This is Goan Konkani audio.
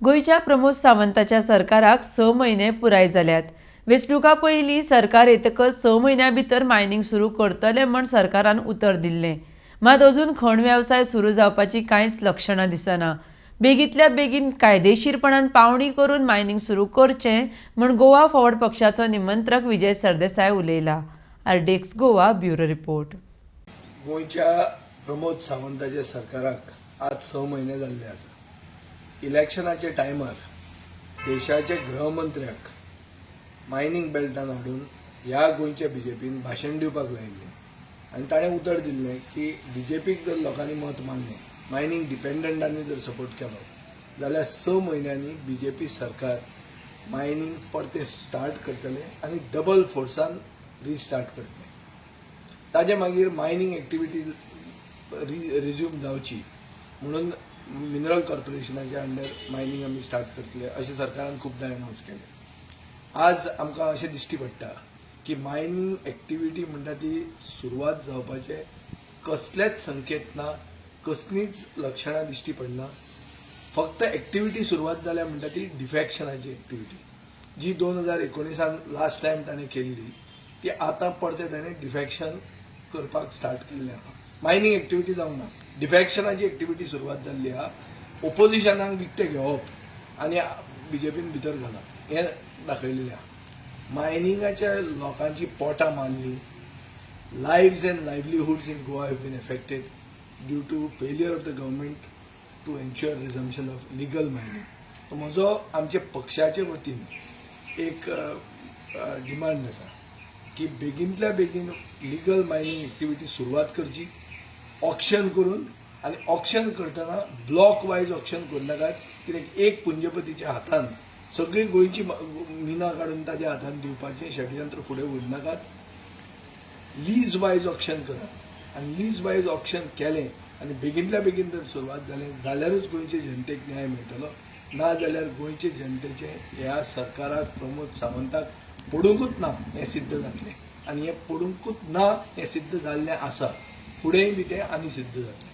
गोंयच्या प्रमोद सावंताच्या सरकाराक 6 म्हयने पुराय जाल्यात. वेंचणुका पयलीं सरकार येतकच 6 म्हयन्यां भितर मायनींग सुरू करतले म्हण सरकारान उतर दिल्लें. मात अजून खण वेवसाय सुरू जावपाची कांयच लक्षणां दिसना. बेगींतल्या बेगीन कायदेशीरपणान पावणी करून मायनींग सुरू करचें म्हूण गोवा फॉरवर्ड पक्षाचो निमंत्रक विजय सरदेसाय उलयला. RDX Goa, bureau report. गोंयच्या प्रमोद सावंताच्या सरकाराक आज 6 म्हयने जाल्ले आसा. इलेक्शनाच्या टायमार देशाचे गृहमंत्र्याक मायनींग बेल्टान हाडून ह्या गोंयच्या बीजेपीन भाशण दिवपाक लायिल्लें आनी ताणें उतर दिल्लें की बीजेपीक जर लोकांनी मत मारलें, मायनींग डिपेंडंटांनी जर सपोर्ट केलो जाल्यार 6 म्हयन्यांनी बीजेपी सरकार मायनींग परतें स्टार्ट करतले आनी डबल फोर्सान रिस्टार्ट करतले. ताजे मागीर मायनींग एक्टिविटी रिज्यूम जावची म्हणून मिनरल कॉर्पोरेशनाच्या अंडर मायनींग आमी स्टार्ट करतले अशें सरकारान खुबदां अनावन्स केलें. आज आमकां अशें दिश्टी पडटा की मायनींग एक्टिविटी म्हणटा ती सुरवात जावपाचे कसलेच संकेत ना, कसलीच लक्षणां दिश्टी पडना. फक्त एक्टिविटी सुरवात जाल्या म्हणटा ती डिफॅक्शनाची एक्टिविटी, जी 2019 लास्ट टायम ताणें केल्ली, ती आतां परतें ताणें डिफॅक्शन करपाक स्टार्ट केल्लें आहा. मायनींग एक्टिविटी जावंक ना, डिफॅक्शनाची एक्टिविटी सुरवात जाल्ली आहा. ओपोजिशनाक विकतें घेवप आनी बीजेपीन भितर घालप हें दाखयलेलें आहा. मायनिंगाच्या लोकांची पोटां मारली. Lives and livelihoods in Goa have been affected due to failure of the government to ensure resumption of legal mining. म्हजो आमच्या पक्षाचे वतीन एक डिमांड आसा की बेगीनतल्या बेगीन लिगल मायनींग एक्टिविटी सुरवात करची ऑक्शन करून आनी ऑक्शन करतना ब्लॉक वायज ऑक्शन करूं नाकात, कित्याक एक पुंजपतीच्या हातान सगळी गोंयची मिनां काडून ताज्या हातान दिवपाचें षडयंत्र फुडें व्हरूनाकात. लीज वायज ऑक्शन करात आनी लीज वायज ऑक्शन केलें आनी बेगीनतल्या बेगीन जर सुरवात जालें जाल्यारूच गोंयचे जनतेक न्याय मेळटलो. ना जाल्यार गोंयचे जनतेचें ह्या सरकाराक, प्रमोद सावंताक पडुंकूच ना हें सिद्ध जातलें आनी हें पडुंकूच ना हें सिद्ध जाल्लें आसा. फुडेंय बी तें आनी सिद्ध जातलें.